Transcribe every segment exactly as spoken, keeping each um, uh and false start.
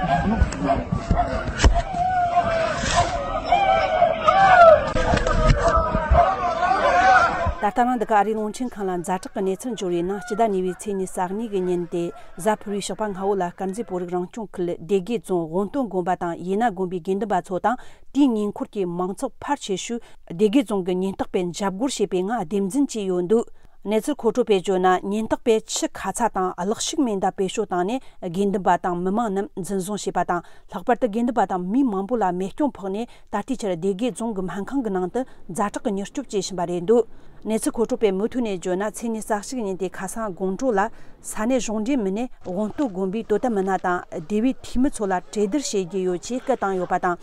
ད་ལྟ་རང་འདི་ག་ཨ་རིའི་རླུང་འཕྲིན་ཁང་ལ་ཛ་དྲག་གི་གནས་ཚུལ་འབྱོར་བའི་ནང་། སྤྱི་ཟླ་གཉིས་པའི་ཚེས་ཉི་ཤུ་རྩ་གཉིས་ཀྱི་ཉིན་ཏེ། གཟའ་ཕུར་བུའི་ཞོགས་པ་སྔ་བོ་ལ་དཀར་མཛེས་བོད་རིགས་རང་སྐྱོང་ཁུལ་སྡེ་དགེ་རྫོང་དབོན་སྟོད་དགོན་པ་དང་ཡེ་ན་དགོན་པའི་དགེ་འདུན་པ་ཚོ་དང་། དེའི་ཉེ་འཁོར་གྱི་མང་ཚོགས་ཕལ་ཆེ་ཤོས་སྡེ་དགེ་རྫོང་གི་ཉེན་རྟོག་པས་འཇབ་རྒོལ་བྱས་པའི་ངང་སྡེབ་འཛིན་བྱས་ཡོད་འདུག་གནས་ཚུལ་མཁོ་སྤྲོད་པས་བརྗོད་ན། ཉེན་རྟོག་པས་ཆུ་ཁ་ཚ་དང་གློག་ཤུགས་མེ་མདའ་བེད་སྤྱོད་བཏང་ནས་དགེ་འདུན་པ་དང་མི་མང་རྣམས་འཛིན་བཟུང་བྱས་པ་དང་། ལྷག་པར་དུ་དགེ་འདུན་པ་དང་མི་མང་པོ་ལ་རྨས་སྐྱོན་ཕོག་ནས། ད་ལྟའི་ཆར་སྡེ་དགེ་རྫོང་གི་སྨན་ཁང་གི་ནང་དུ་ཛ་དྲག་གི་མྱུར་སྐྱོབ་བྱེད་བཞིན་པ་རེད་འདུག་གནས་ཚུལ་མཁོ་སྤྲོད་པས་མུ་མཐུད་ནས་བརྗོད་ན། ཚེས་ཉི་ཤུ་རྩ་གཅིག་ཉིན་ཏེ་ཁ་སང་དགོང་དྲོ་ལ་ས་གནས་གཞུང་འབྲེལ་མི་སྣས་དབོན་སྟོད་དགོན་པའི་དོ་དམ་མི་སྣ་དང་སྡེ་བའི་འཐུས་མི་ཚོ་ལ་གྲོས་བསྡུར་བྱེད་ཀྱི་ཡོད་ཅེས་སྐུལ་བཏང་ཡོད་པ་དང་།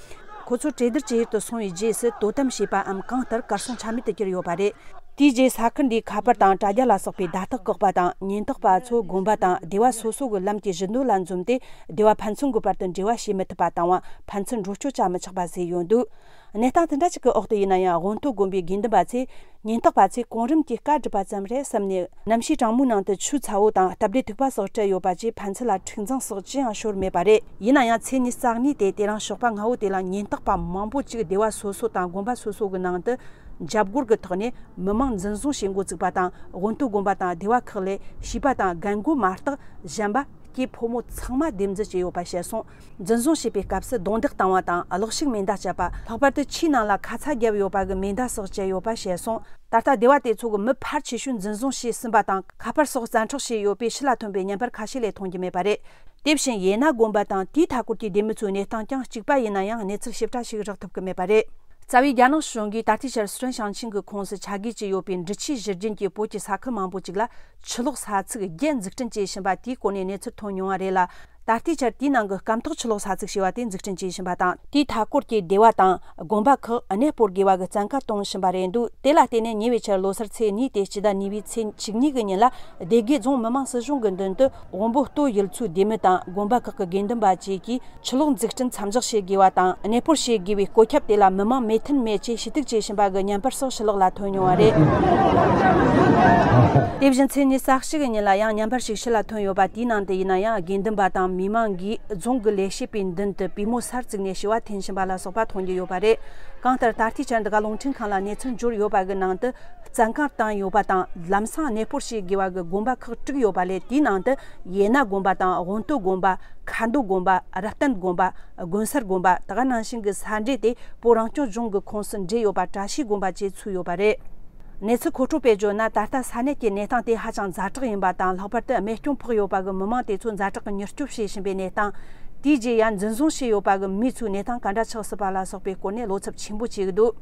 ཁོ་ཚོ་གྲོས་བསྡུར་བྱེད་ཡུལ་དུ་སོང་བའི་རྗེས་སུ་དོ་དམ་བྱས་པའམ་གང་ལྟར་གར་སོང་ཆ་མེད་དུ་གྱུར་ཡོད་པ་རེད། དེའི་རྗེས་ས་ཁུལ་འདིའི་ཁ་པར་དང་དྲ་རྒྱ་ལ་སོགས་པའི་བརྡ་རྟགས་བཀག་པ་དང་། ཉེན་རྟོག་པ་ཚོ་དགོན་པ་དང་སྡེ་བ་སོ་སོ་གི་ལམ་གྱི་གཞི་མདོ་ལ་འཛོམས་ཏེ། སྡེ་བ་ཕན་ཚུན་གྱི་བར་དུ་འབྲེལ་བ་བྱེད་མི་ཐུབ་པ་དང་། ཕན་ཚུན་འགྲོ་སྐྱོད་བྱ་མི་ཆོག་པ་བཟོས་ཡོད་འདུག་གནས་སྟངས་དེ་འདྲ་ཞིག་གི་འོག་ཏུ་ཡིན་ན་ཡང་། དབོན་སྟོད་དགོན་པའི་དགེ་འདུན་པ་ཚོས། ཉེན་རྟོག་པ་ཚོས་གོང་རིམ་གྱི་བཀའ་སྒྲུབ་པ་ཙམ་རེད་བསམ་ནས། གནམ་གཤིས་གྲང་མོའི་ནང་དུ་ཆུ་ཚ་བོ་དང་སྟབས་བདེ་ཐིགས་པ་སོགས་སྤྲད་ཡོད་པ་བཅས། ཕན་ཚུན་ལ་འཁྲུག་འཛིང་སོགས་ཅི་ཡང་ཤོར་མེད་པ་རེད། ཡིན་ན་ཡང་ཚེས་ཉི་ཤུ་རྩ་གཉིས་ཏེ་དེ་རིང་ཞོགས་པ་སྔ་བོ་དེ་ལ་ཉེན་རྟོག་པ་མང་པོ་ཅིག་སྡེ་བ་སོ་སོ་དང་དགོན་པ་སོ་སོ་གི་ནང་དུ་འཇབ་རྒོལ་གྱི་ཐོག་ནས་མི་མང་འཛིན་བཟུང་བྱེད་འགོ་བཙུགས་པ་དང་། དབོན་སྟོད་དགོན་པ་དང་སྡེ་བ་ཁག་ལས་བྱིས་པ་དང་རྒན་རྒོན་མ་གཏོགས་གཞན་པ་སྐྱེས་ཕོ་མོ་ཚང་མ་སྡེབ་འཛིན་བྱས་ཡོད་པ་བཤད་སོང་། འཛིན་བཟུང་བྱས་པའི་སྐབས་སུ་རྡུང་རྡེག་བཏང་བ་དང་གློག་ཤུགས་མེ་མདའ་སྤྱད་པ། ལྷག་པར་དུ་ཆུའི་ནང་ལ་ཁ་ཚ་བརྒྱབ་ཡོད་པ་གི་མེ་མདའ་སོགས་སྤྱད་ཡོད་པ་བཤད་སོང་། ད་ལྟ་སྡེ་བ་དེ་ཚོ་གི་མི་ཕལ་ཆེ་ཤོས་འཛིན་བཟུང་བྱས་ཟིན་པ་དང་ཁ་པར་སོགས་བཙན་འཕྲོག་བྱས་ཡོད་པའི་ཕྱི་ལ་ཐོན་པའི་བརྙན་པར་ཁ་ཤས་ལས་མཐོང་རྒྱུ་མེད་པ་རེད། དེ་བཞིན་ཡེ་ན་དགོན་པ་དང་དེའི་མཐའ་སྐོར་གྱི་སྡེ་མི་ཚོའི་གནས་སྟངས་ཀྱང་གཅིག་པ་ཡིན་ན་ཡང་། གནས་ཚུལ་ཞིབ་ཕྲ་ཞིག་རག་ཐུབ་ཀྱི་མེད་པ་རེད། རྩ་བའི་རྒྱ་ནག་གཞུང་གིས་ད་ལྟའི་ཆར་སི་ཁྲོན་ཞིང་ཆེན་གྱི་ཁོངས་སུ་ཆ་བགོས་བྱས་ཡོད་པའི་འབྲི་ཆུའི་བཞུར་རྒྱུན་གྱི་བོད་ཀྱི་ས་ཁུལ་མང་པོ་ཅིག་ལ་ཆུ་གློག་ས་ཚིགས་བརྒྱད་འཛུགས་སྐྲུན་བྱེད་བཞིན་པ་དེའི་སྐོར་ནས་གནས་ཚུལ་ཐོན་མྱོང་བ་རེད་ལ། ད་ལྟའི་ཆར་དེའི་ནང་གི་སྐམ་ཐོག་ཆུ་གློག་ས་ཚིགས་ཞེས་པ་དེ་འཛུགས་སྐྲུན་བྱེད་བཞིན་པ་དང་། དེའི་མཐའ་སྐོར་གྱི་སྡེ་བ་དང་དགོན་པ་ཁག་གནས་སྤོར་དགོས་པ་གི་བཙན་བཀའ་གཏོང་བཞིན་པ་རེད་འདུག་དེ་ལ་བརྟེན་ནས་ཉེ་བའི་ཆར་ལོ་སར་ཚེས་གཉིས་ཏེ་སྤྱི་ཟླ་གཉིས་པའི་ཚེས་བཅུ་གཉིས་ཀྱི་ཉིན་ལ་སྡེ་དགེ་རྫོང་མི་དམངས་སྲིད་གཞུང་གི་མདུན་དུ་དབོན་པོ་སྟོད་ཡུལ་ཚོའི་སྡེ་མི་དང་དགོན་པ་ཁག་གི་དགེ་འདུན་པ་བཅས་ཀྱིས། ཆུ་གློག་འཛུགས་སྐྲུན་མཚམས་འཇོག་བྱེད་དགོས་པ་དང་། གནས་སྤོར་བྱེད་དགོས་པའི་བཀོད་ཁྱབ་དེ་ལ་མི་མང་མོས་མཐུན་མེད་ཅེས་ཞུ་གཏུག་བྱེད་བཞིན་པ་གི་བརྙན་པར་སོགས་ཕྱི་ལོགས་ལ་ཐོན་མྱོང་བ་རེད། དེ་བཞིན་ཚེས་ཉི་ཤུ་རྩ་གཅིག་གི་ཉིན་ལ་ཡང་བརྙན་པར་ཞིག་ཕྱི་ལ་ཐོན་ཡོད་པ་དེའི་ནང་དུ་ཡིན་ན་ཡང་། དགེ་འདུན་པ་དང་མི་མང་གིས་རྫོང་གི་ལས་བྱེད་པའི་མདུན་དུ་པུས་མོ་སར་བཙུགས་ནས་ཞུ་བ་འཐེན་བཞིན་པ་ལ་སོགས་པ་མཐོང་རྒྱུ་ཡོད་པ་རེད། གང་ལྟར་ད་ལྟའི་ཆར་འདི་ག་རླུང་འཕྲིན་ཁང་ལ་གནས་ཚུལ་འབྱོར་ཡོད་པ་གི་ནང་དུ། བཙན་བཀའ་བཏང་ཡོད་པ་དང་། ལམ་སང་གནས་སྤོར་བྱེད་དགོས་པ་གི་དགོན་པ་ཁག་དྲུག་ཡོད་པ་ལས། དེའི་ནང་དུ་ཡེ་ན་དགོན་པ་དང་། དབོན་སྟོད་དགོན་པ། ཁ་མདོ་དགོན་པ། རབ་བརྟན་དགོན་པ། དགོན་སར་དགོན་པ། དེ་ག་ནང་བཞིན་གྱི་ས་འབྲེལ་དེ་བོད་རང་སྐྱོང་ལྗོངས་ཀྱི་ཁོངས་སུ་འདྲེས་ཡོད་པ་བཀྲ་ཤིས་དགོན་པ་བཅས་ཚུད་ཡོད་པ་རེད། གནས་ཚུལ་མཁོ་སྤྲོད་པས་བརྗོད་ན། ད་ལྟ་ས་གནས་ཀྱི་གནས་སྟངས་དེ་ཧ་ཅང་ཛ་དྲག་ཡིན་པ་དང་། ལྷག་པར་དུ་རྨས་སྐྱོན་ཕོག་ཡོད་པ་གི་མི་མང་དེ་ཚོ་ཛ་དྲག་གི་མྱུར་སྐྱོབ་བྱེད་བཞིན་པའི་གནས་སྟངས། དེའི་རྗེས་ཡང་འཛིན་བཟུང་བྱས་ཡོད་པ་གི་མི་ཚོའི་གནས་སྟངས་ག་འདྲ་ཆགས་སྲིད་པ་ལ་སོགས་པའི་སྐོར་ནས་བློ་འཚབ་ཆེན་པོ་བྱེད་ཀྱི་འདུག